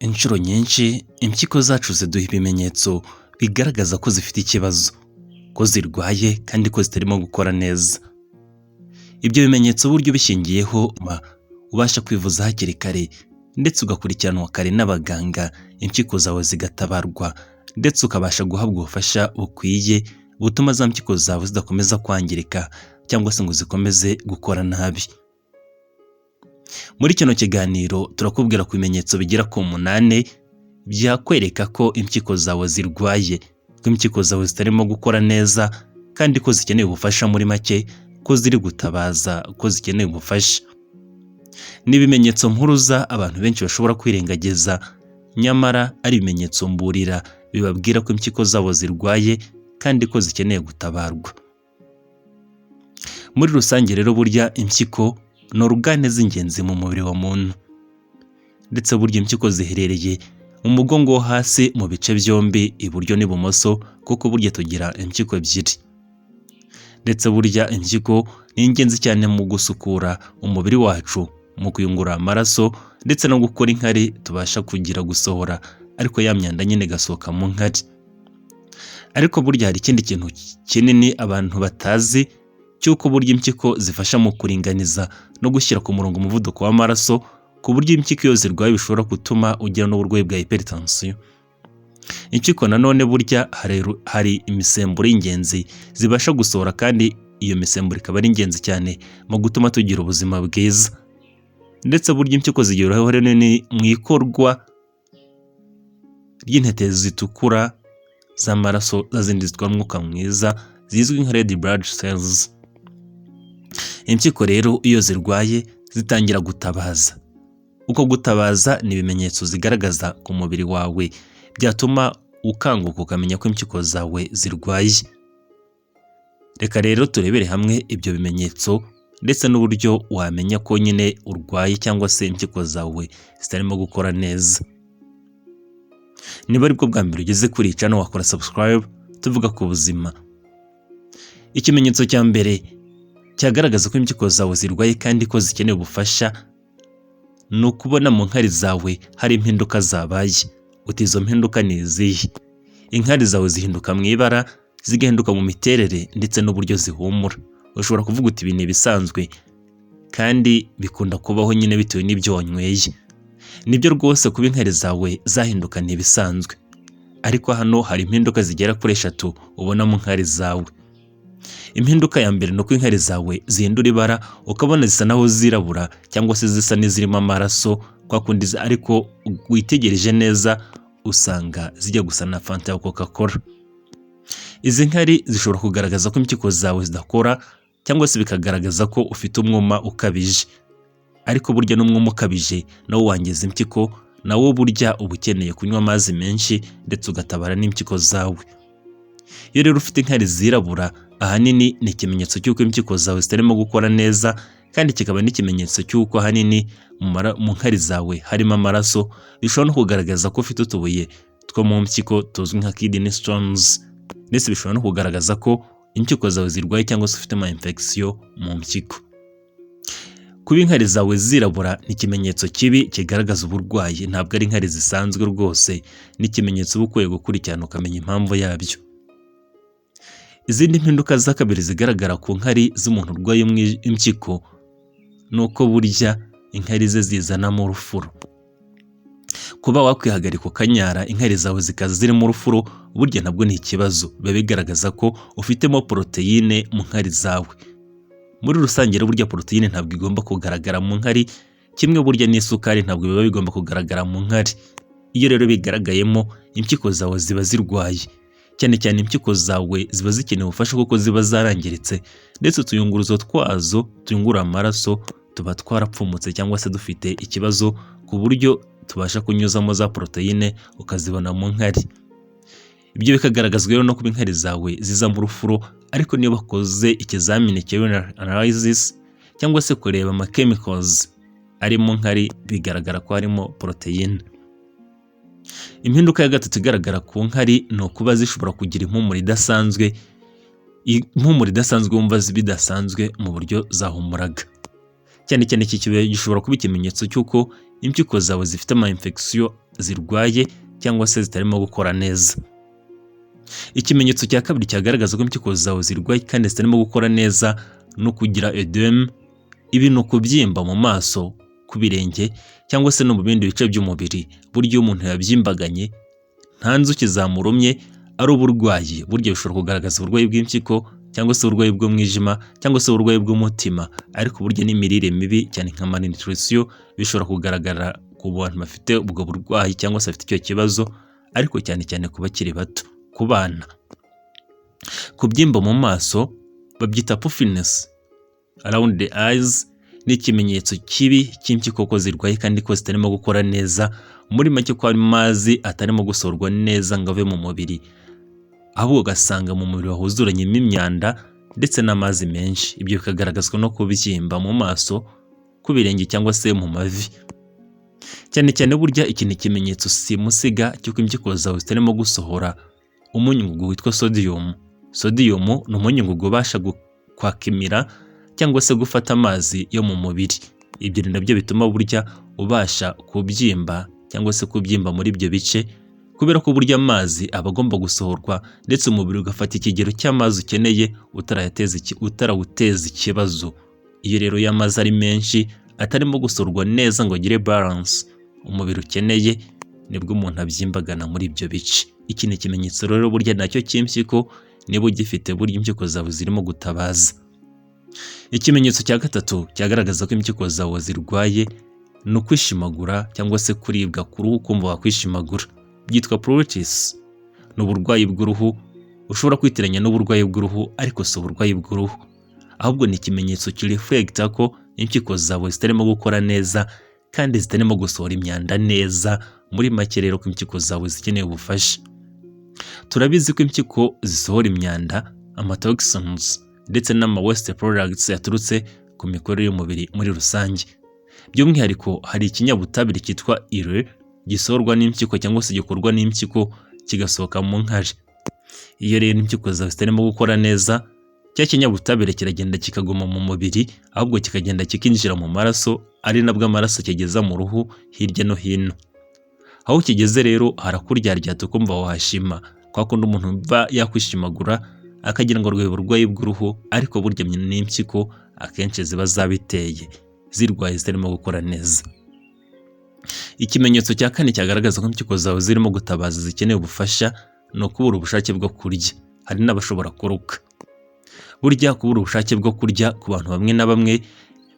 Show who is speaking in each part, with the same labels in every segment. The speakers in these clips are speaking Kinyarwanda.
Speaker 1: Inshuro nyinshi impyiko zacu ziduha ibimenyetso bigaragaza ko zifite ikibazo, ko zirwaye kandi ko zitarimo gukora neza. Ibyo bimenyetso burya ubishingiyeho ubasha kwivuza hakiri kare ndetse ugakurikiranwa kare n'abaganga, impyiko zawe zigatabarwa ndetse ukabasha guhabwa ubufasha bukwiye butuma za mpyiko zawe zidakomeza kwangirika cyangwa se ngo zikomeze gukora nabi. Muri kino kiganiro turakubwira ku bimenyetso bigera ku 8 byakwereka ko impyiko zawe zirwaye, ko impyiko zawe zitarimo gukora neza kandi ko zikeneye ubufasha, muri make ko ziri gutabaza ko zikeneye ubufasha. Ni ibimenyetso mpuruza abantu benshi bashobora kwirengagiza, nyamara ari ibimenyetso mburira bibabwira ko impyiko zabo zirwaye kandi ko zikeneye gutabarwa. Muri rusange rero, burya impyiko ni organe z'ingenzi mu mubiri wa muntu, ndetse burya impyiko ziherereye mu mugongo wo hasi mu bice byombi, iburyo n'ibumoso, kuko burya tugira impyiko ebyiri. Ndetse burya impyiko ni ingenzi cyane mu gusukura umubiri wacu, mu kuyungurura amaraso ndetse no gukora inkari tubasha kugira gusohora, ariko ya myanda nyine igasohoka mu nkari. Ariko burya hari ikindi kintu kinini abantu batazi, cy'uko burya impyiko zifasha mu kuringaniza no gushyira ku murongo umuvuduko w'amaraso, ku buryo impyiko iyo zirwaye bishobora gutuma ugira n'uburwayi bwa hypertension. Impyiko nanone burya hari imisemburo y'ingenzi zibasha gusohora, kandi iyo misemburo ikaba ari ingenzi cyane mu gutuma tugira ubuzima bwiza. Ndetse burya impyiko zigira uruhare runini mu ikorwa ry'intete zitukura z'amaraso, za zindi zitwara umwuka mwiza zizwi nka red blood cells. Impyiko rero iyo zirwaye zitangira gutabaza. Uko gutabaza ni ibimenyetso zigaragaza ku mubiri wawe byatuma ukanguka, ukamenya ko impyiko zawe zirwaye. Reka rero turebere hamwe ibyo bimenyetso ndetse n'uburyo wamenya ko nyine urwaye cyangwa se impyiko zawe zitarimo gukora neza. Niba aribwo bwa mbere ugeze kuri iyi channel, wakora subscribe, tuvuga ku buzima. Ikimenyetso cya mbere cyagaragaza ko impyiko zawe zirwaye kandi ko zikeneye ubufasha ni ukubona mu nkari zawe hari impinduka zabaye. Uti: "Izo mpinduka ni izihe?" Inkari zawe zihinduka mu ibara, zigahinduka mu miterere ndetse n'uburyo zihumura. Ushobora kuvuga uti: "Ibi ni ibisanzwe kandi bikunda kubaho nyine bitewe n'ibyo wanyweye." Nibyo rwose, kuba inkari zawe zahinduka ni ibisanzwe, ariko hano hari impinduka zigera kuri eshatu ubona mu nkari zawe. Impinduka ya mbere ni uko inkari zawe zihindura ibara, ukabona zisa naho zirabura cyangwa se zisa n'izirimo amaraso kwa kundi, ariko witegereje neza usanga zijya gusa na Fanta ya Coca Cola. Izi nkari zishobora kugaragaza ko impyiko zawe zidakora cyangwa se bikagaragaza ko ufite umwuma ukabije. Ariko burya n'umwuma ukabije nawo wangiza impyiko, nawo burya uba ukeneye kunywa amazi menshi ndetse ugatabara n'impyiko zawe. Iyo rero ufite inkari zirabura, ahanini ni ikimenyetso cy'uko impyiko zawe zitarimo gukora neza, kandi kikaba n'ikimenyetso cy'uko ahanini mu nkari zawe harimo amaraso. Bishobora no kugaragaza ko ufite utubuye two mu mpyiko tuzwi nka kidney stones, ndetse bishobora no kugaragaza ko impyiko zawe zirwaye cyangwa se ufite ama infection mu mpyiko. Kuba inkari zawe zirabura ni ikimenyetso kibi kigaragaza uburwayi, ntabwo ari inkari zisanzwe rwose, ni ikimenyetso uba ukwiye gukurikirana ukamenya impamvu yabyo. Izindi mpinduka za kabiri zigaragara ku nkari z'umuntu urwaye impyiko ni uko burya inkari ze zizanamo urufuro. Kuba wakwihagarika ukanyara, inkari zawe zikaza zirimo urufuro, burya nabwo ni ikibazo, biba bigaragaza ko ufitemo poroteyine mu nkari zawe. Muri rusange rero, burya poroteyine ntabwo igomba kugaragara mu nkari, kimwe burya n'isukari ntabwo biba bigomba kugaragara mu nkari. Iyo rero bigaragayemo, impyiko zawe ziba zirwaye. Cyane cyane impyiko zawe ziba zikeneye ubufasha kuko ziba zarangiritse, ndetse utuyunguruzo twazo tuyungurura amaraso tuba twarapfumutse cyangwa se dufite ikibazo, ku buryo tubasha kunyuzamo za poroteyine ukazibona mu nkari. Ibyo bikagaragazwa rero no kuba inkari zawe zizamo urufuro, ariko niyo bakoze ikizamini cya urine analysis cyangwa se kureba ama chemicals ari mu nkari, bigaragara ko harimo poroteyine. Impinduka ya gatatu igaragara ku nkari ni ukuba zishobora kugira impumuro idasanzwe, impumuro idasanzwe wumva bidasanzwe mu buryo zahumuraga. Cyane cyane iki gishobora kuba ikimenyetso cy'uko impyiko zawe zifite ama infection zirwaye cyangwa se zitarimo gukora neza. Ikimenyetso cya kabiri cyagaragaza ko impyiko zawe zirwaye kandi zitarimo gukora neza ni ukugira œdème. Ibi ni ukubyimba mu maso, ku birenge cyangwa se no mu bindi bice by'umubiri. Burya iyo umuntu yabyimbaganye, nta nzuki zamurumye, ari uburwayi, burya bishobora kugaragaza uburwayi bw'impyiko cyangwa se uburwayi bw'umwijima cyangwa se uburwayi bw'umutima. Ariko burya n'imirire mibi, cyane nka malnutrition, bishobora kugaragara ku bantu bafite ubwo burwayi cyangwa se bafite icyo kibazo, ariko cyane cyane ku bakiri bato, ku bana. Kubyimba mu maso babyita puffiness around the eyes, ni ikimenyetso kibi cy'impyiko ko zirwaye kandi ko zitarimo gukora neza. Muri make, ko amazi atarimo gusohorwa neza ngo ave mu mubiri, ahubwo ugasanga mu mubiri wahuzuranyemo imyanda ndetse n'amazi menshi. Ibyo bikagaragazwa no kubyimba mu maso, ku birenge cyangwa se mu mavi cyane cyane. Burya iki ni ikimenyetso simusiga cy'uko impyiko zawe zitarimo gusohora umunyungugu witwa sodium. Sodium ni umunyungugu ubasha kwakimira cyangwa se gufata amazi yo mu mubiri. Ibyo ni nabyo bituma burya ubasha kubyimba cyangwa se kubyimba muri ibyo bice, kubera ko burya amazi aba agomba gusohorwa ndetse umubiri ugafata ikigero cy'amazi ukeneye utarawuteza ikibazo. Iyo rero iyo amazi ari menshi, atarimo gusohorwa neza ngo agire balance umubiri ukeneye, nibwo umuntu abyimbagana muri ibyo bice. Iki ni ikimenyetso rero burya nacyo cy'impyiko. Niba ugifite, burya impyiko zawe zirimo gutabaza. Ikimenyetso cya gatatu cyagaragaza ko impyiko zawe zirwaye ni ukwishimagura cyangwa se kuribwa ku ruhu, ukumva wakwishimagura. Byitwa pruritus. Ni uburwayi bw'uruhu ushobora kwitiranya n'uburwayi bw'uruhu, ariko si uburwayi bw'uruhu, ahubwo ni ikimenyetso kireflecta ko impyiko zawe zitarimo gukora neza kandi zitarimo gusohora imyanda neza. Muri make rero, ko impyiko zawe zikeneye ubufasha. Turabizi ko impyiko zisohora imyanda, amatoxins ndetse n'ama waste products yaturutse ku mikorere y'umubiri muri rusange. By'umwihariko, hari ikinyabutabire cyitwa urée gisohorwa n'impyiko cyangwa se gikorwa n'impyiko, kigasohoka mu nkari. Iyo rero impyiko zawe zitarimo gukora neza, cya kinyabutabire kiragenda kikaguma mu mubiri, ahubwo kikagenda kikinjira mu maraso, ari nabwo amaraso kigeza mu ruhu hirya no hino. Aho kigeze rero harakuryaryata, ukumva wahashima, kwa kundi umuntu yumva yakwishimagura akagira ngo arwaye uburwayi bw'uruhu, ariko burya n'impyiko akenshi ziba zabiteye, zirwaye, zitarimo gukora neza. Ikimenyetso cya kane cyagaragaza ko impyiko zawe zirimo gutabaza, zikeneye ubufasha, ni ukubura ubushake bwo kurya. Hari n'abashobora kuruka. Burya kubura ubushake bwo kurya ku bantu bamwe na bamwe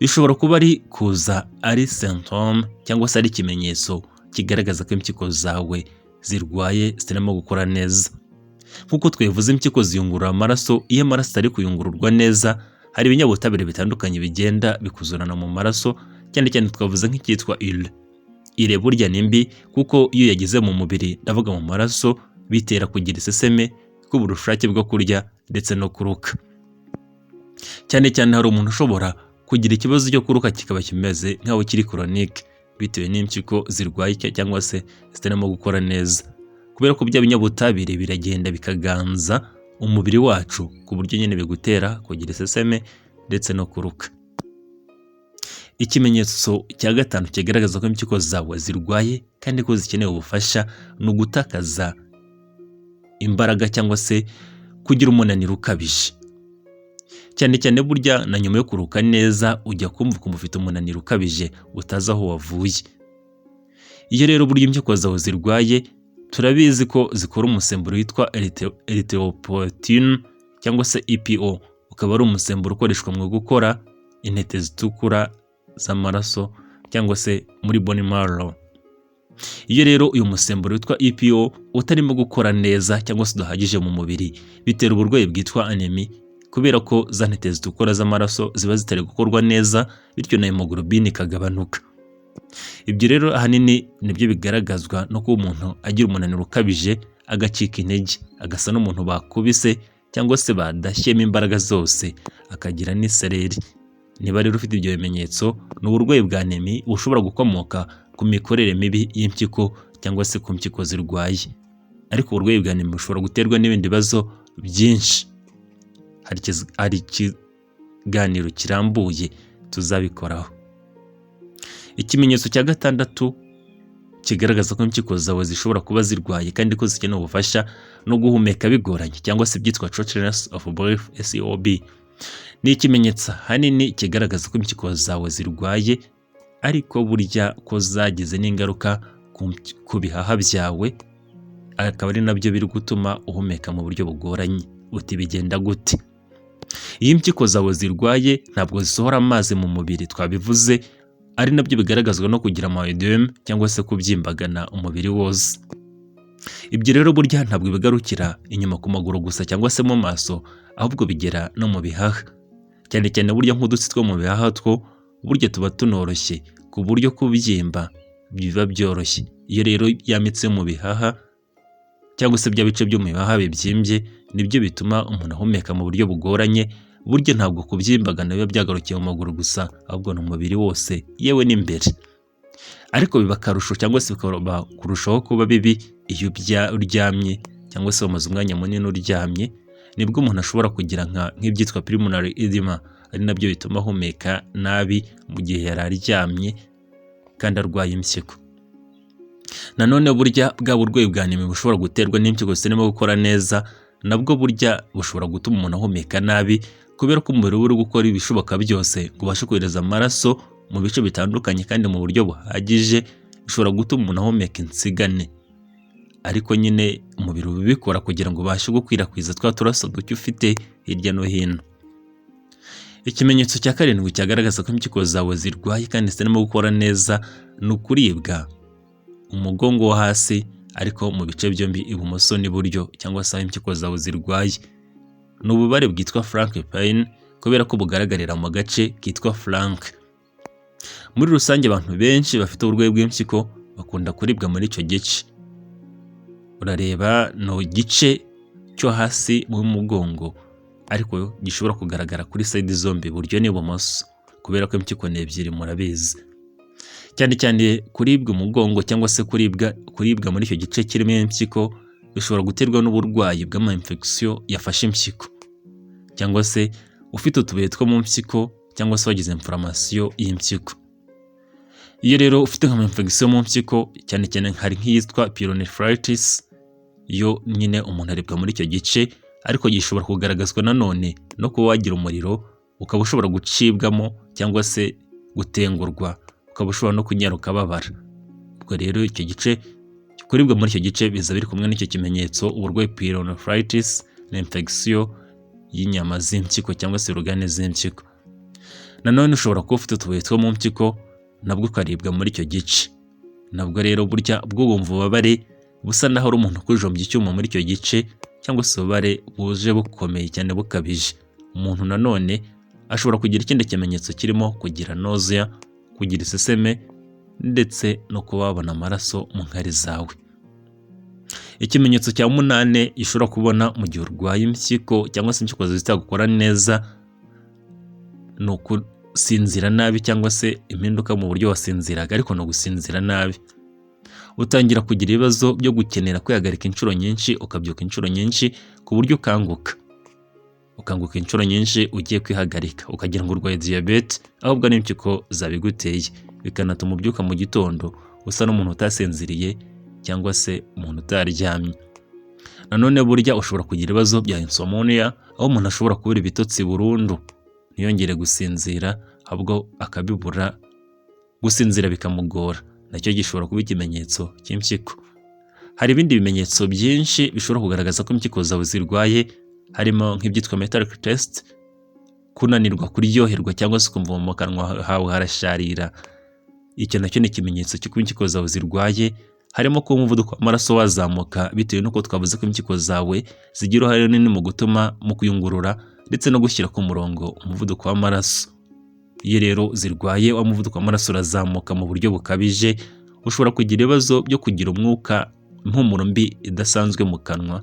Speaker 1: bishobora kuba ari kuza ari symptôme cyangwa se ari ikimenyetso kigaragaza ko impyiko zawe zirwaye, zitarimo gukora neza. Nk'uko twabivuze, impyiko ziyungurura amaraso. Iyo amaraso atari kuyungururwa neza, hari ibinyabutabire bitandukanye bigenda bikuzurana mu maraso, cyane cyane twavuze nk'icyitwa urée. Urée burya ni mbi, kuko iyo yageze mu mubiri, ndavuga mu maraso, bitera kugira iseseme, kubura ubushake bwo kurya ndetse no kuruka cyane cyane. Hari umuntu ushobora kugira ikibazo cyo kuruka kikaba kimeze nk'aho kiri chronique, bitewe n'impyiko zirwaye cyangwa se zitarimo gukora neza, kubera ko bya binyabutabire biragenda bikaganza umubiri wacu, ku buryo nyine bigutera kugira iseseme ndetse no kuruka. Ikimenyetso cya gatanu kigaragaza ko impyiko zawe zirwaye kandi ko zikeneye ubufasha ni ugutakaza imbaraga cyangwa se kugira umunaniro ukabije cyane cyane. Burya na nyuma yo kuruhuka neza, ujya kumva ukumva ufite umunaniro ukabije utazi aho wavuye. Iyo rero burya impyiko zawe zirwaye, turabizi ko zikora umusemburo witwa érythropoïétine cyangwa se EPO, ukaba ari umusemburo ukoreshwa mu gukora intete zitukura z'amaraso cyangwa se muri bone marrow. Iyo rero uyu musemburo witwa EPO utarimo gukora neza cyangwa se udahagije mu mubiri, bitera uburwayi bwitwa anémie, kubera ko za ntete zitukura z'amaraso ziba zitari gukorwa neza, bityo na hémoglobine ikagabanuka. Ibyo rero ahanini nibyo bigaragazwa no kuba umuntu agira umunaniro ukabije, agacika intege, agasa n'umuntu bakubise cyangwa se badashyemo imbaraga zose, akagira n'isereri. Niba rero ufite ibyo bimenyetso, ni uburwayi bwa anémie bushobora gukomoka ku mikorere mibi y'impyiko cyangwa se ku mpyiko zirwaye. Ariko uburwayi bwa anémie bushobora guterwa n'ibindi bibazo byinshi. Hari ikiganiro kirambuye tuzabikoraho. Ikimenyetso cya gatandatu kigaragaza ko impyiko zawe zishobora kuba zirwaye kandi ko zikeneye ubufasha no guhumeka bigoranye, cyangwa se ibyitwa shortness of breath, SOB. Ni ikimenyetso ahanini kigaragaza ko impyiko zawe zirwaye, ariko burya ko zagize n'ingaruka ku bihaha byawe, akaba ari nabyo biri gutuma uhumeka mu buryo bugoranye. Uti bigenda gute? Iyo impyiko zawe zirwaye, ntabwo zisohora amazi mu mubiri, twabivuze, ari nabyo bigaragazwa no kugira ama œdème cyangwa se kubyimbagana umubiri wose. Ibyo rero burya ntabwo bigarukira inyuma ku maguru gusa cyangwa se mu maso, ahubwo bigera no mu bihaha. Cyane cyane burya nk'udutsi two mu bihaha two burya tuba tunoroshye, ku buryo kubyimba biba byoroshye. Iyo rero ya mitsi yo mu bihaha cyangwa se bya bice byo mu bihaha bibyimbye, nibyo bituma umuntu ahumeka mu buryo bugoranye. Burya ntabwo kubyimbagana biba byagarukiye mu maguru gusa, ahubwo ni umubiri wose, yewe n'imbere. Ariko biba akarusho cyangwa se bikaba kurushaho kuba bibi iyo uryamye cyangwa se wamaze umwanya munini uryamye. Nibwo umuntu ashobora kugira nk'ibyitwa pulmonary edema, ari nabyo bituma ahumeka nabi mu gihe yari aryamye kandi arwaye impyiko. Nanone burya bwa burwayi bwa anémie bushobora guterwa n'impyiko zitarimo gukora neza, nabwo burya bushobora gutuma umuntu ahumeka nabi, kubera ko umubiri uba uri gukora ibishoboka byose ngo ubashe kohereza amaraso mu bice bitandukanye kandi mu buryo buhagije. Bishobora gutuma umuntu ahumeka insigane, ariko nyine umubiri uba ubikora kugira ngo ubashe gukwirakwiza twa turaso duke ufite hirya no hino. Ikimenyetso cya karindwi cyagaragaza ko impyiko zawe zirwaye kandi zitarimo gukora neza ni ukuribwa umugongo wo hasi, ariko mu bice byombi, ibumoso n'iburyo, cyangwa se aho impyiko zawe zirwaye. Ni ububabare bwitwa flank pain, kubera ko bugaragarira mu gace kitwa flank. Muri rusange, abantu benshi bafite uburwayi bw'impyiko bakunda kuribwa muri icyo gice. Urareba, ni igice cyo hasi mu mugongo, ariko gishobora kugaragara kuri side zombi, iburyo n'ibumoso, kubera ko impyiko ni ebyiri, murabizi. Cyane cyane kuribwa umugongo cyangwa se kuribwa muri icyo gice kirimo impyiko bishobora guterwa n'uburwayi bw'ama infection yafashe impyiko, cyangwa se ufite utubuye two mu mpyiko, cyangwa se wagize inflammation y'impyiko. Iyo rero ufite nka infection mu mpyiko, cyane cyane hari nk'iyitwa pyelonephritis, yo nyine umuntu aribwa muri icyo gice, ariko gishobora kugaragazwa nanone no kuba wagira umuriro, ukaba ushobora gucibwamo cyangwa se gutengurwa, ukaba ushobora no kunyara ukababara. Ubwo rero icyo gice, kuribwa muri icyo gice biza biri kumwe n'icyo kimenyetso, uburwayi pyelonephritis na infection y'inyama z'impyiko cyangwa se organes z'impyiko. Nanone ushobora kuba ufite utubuye two mu mpyiko, nabwo ukaribwa muri icyo gice. Nabwo rero burya bwo wumva ububabare busa naho ari umuntu ukujombye icyuma muri icyo gice, cyangwa se ububabare buje bukomeye cyane, bukabije. Umuntu nanone ashobora kugira ikindi kimenyetso kirimo kugira nausea, kugira iseseme, ndetse no kuba wabona amaraso mu nkari zawe. Ikimenyetso cya munane ushobora kubona mu gihe urwaye impyiko cyangwa se impyiko zawe zitagukora neza ni ukusinzira nabi, cyangwa se impinduka mu buryo wasinziraga, ariko ni ugusinzira nabi. Utangira kugira ibibazo byo gukenera kwihagarika inshuro nyinshi, ukabyuka inshuro nyinshi, ku buryo ukanguka inshuro nyinshi ugiye kwihagarika, ukagira ngo urwaye diyabete, ahubwo ni impyiko zabiguteye. Bikanatuma ubyuka mu gitondo usa n'umuntu utasinziriye cyangwa se umuntu utaryamye. Nanone burya ushobora kugira ibibazo bya insomnia, aho umuntu ashobora kubura ibitotsi burundu, ntiyongere gusinzira, ahubwo akabibura, gusinzira bikamugora. Nacyo gishobora kuba ikimenyetso cy'impyiko. Hari ibindi bimenyetso byinshi bishobora kugaragaza ko impyiko zawe zirwaye, harimo nk'ibyitwa metallic taste, kunanirwa kuryoherwa cyangwa se ukumva mu kanwa hawe harasharira. Icyo nacyo ni ikimenyetso cy'uko impyiko zawe zirwaye. Harimo kuba umuvuduko w'amaraso wazamuka, bitewe n'uko twavuze ko impyiko zawe zigira uruhare runini mu gutuma, mu kuyungurura ndetse no gushyira ku murongo umuvuduko w'amaraso. Iyo rero zirwaye, wa muvuduko w'amaraso urazamuka mu buryo bukabije. Ushobora kugira ibibazo byo kugira umwuka, impumuro mbi idasanzwe mu kanwa.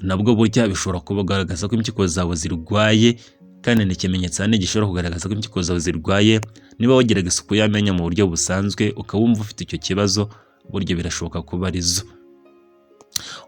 Speaker 1: Nabwo burya bishobora kugaragaza ko impyiko zawe zirwaye, kandi ni ikimenyetso ahanini gishobora kugaragaza ko impyiko zawe zirwaye. Niba wagiraga isuku y'amenyo mu buryo busanzwe, ukaba wumva ufite icyo kibazo, burya birashoboka kuba arizo.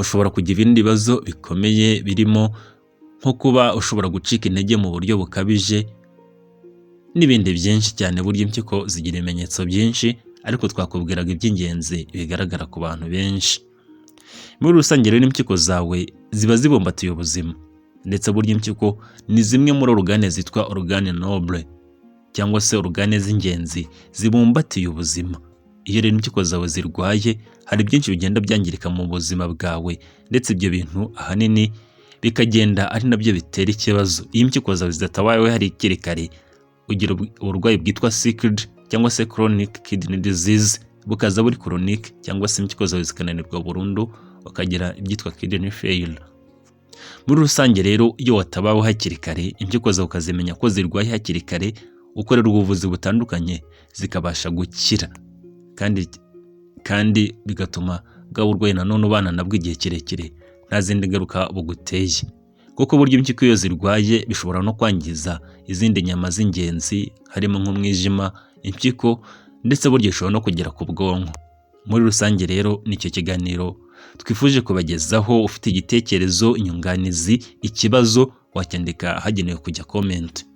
Speaker 1: Ushobora kugira ibindi bibazo bikomeye birimo nko kuba ushobora gucika intege mu buryo bukabije n'ibindi byinshi cyane. Burya impyiko zigira ibimenyetso byinshi. Ariko twakubwiraga iby'ingenzi bigaragara ku bantu benshi. Muri rusange rero, impyiko zawe ziba zibumbatiye ubuzima, ndetse burya impyiko ni zimwe muri organe zitwa organe noble cyangwa se organe z'ingenzi zibumbatiye ubuzima. Iyo rero impyiko zawe zirwaye, hari byinshi bigenda byangirika mu buzima bwawe, ndetse ibyo bintu ahanini bikagenda ari nabyo bitera ikibazo. Iyo impyiko zawe zidatabawe hakiri kare, ugira uburwayi bwitwa CKD cyangwa se chronic kidney disease, bukaza buri chronic, cyangwa se impyiko zawe zikananirwa burundu, ukagira ibyitwa kidney failure. Muri rusange rero, iyo watabawe hakiri kare, impyiko zawe ukazimenya ko zirwaye hakiri kare, ukorerwa ubuvuzi butandukanye zikabasha gukira, kandi bigatuma bwa burwayi nanone ubana nabwo igihe kirekire nta zindi ngaruka buguteye, kuko burya impyiko iyo zirwaye bishobora no kwangiza izindi nyama z'ingenzi, harimo nk'umwijima, impyiko, ndetse burya bishobora no kugera ku bwonko. Muri rusange rero, nicyo kiganiro twifuje kubagezaho. Ufite igitekerezo, inyunganizi, ikibazo, wacyandika ahagenewe kujya comment.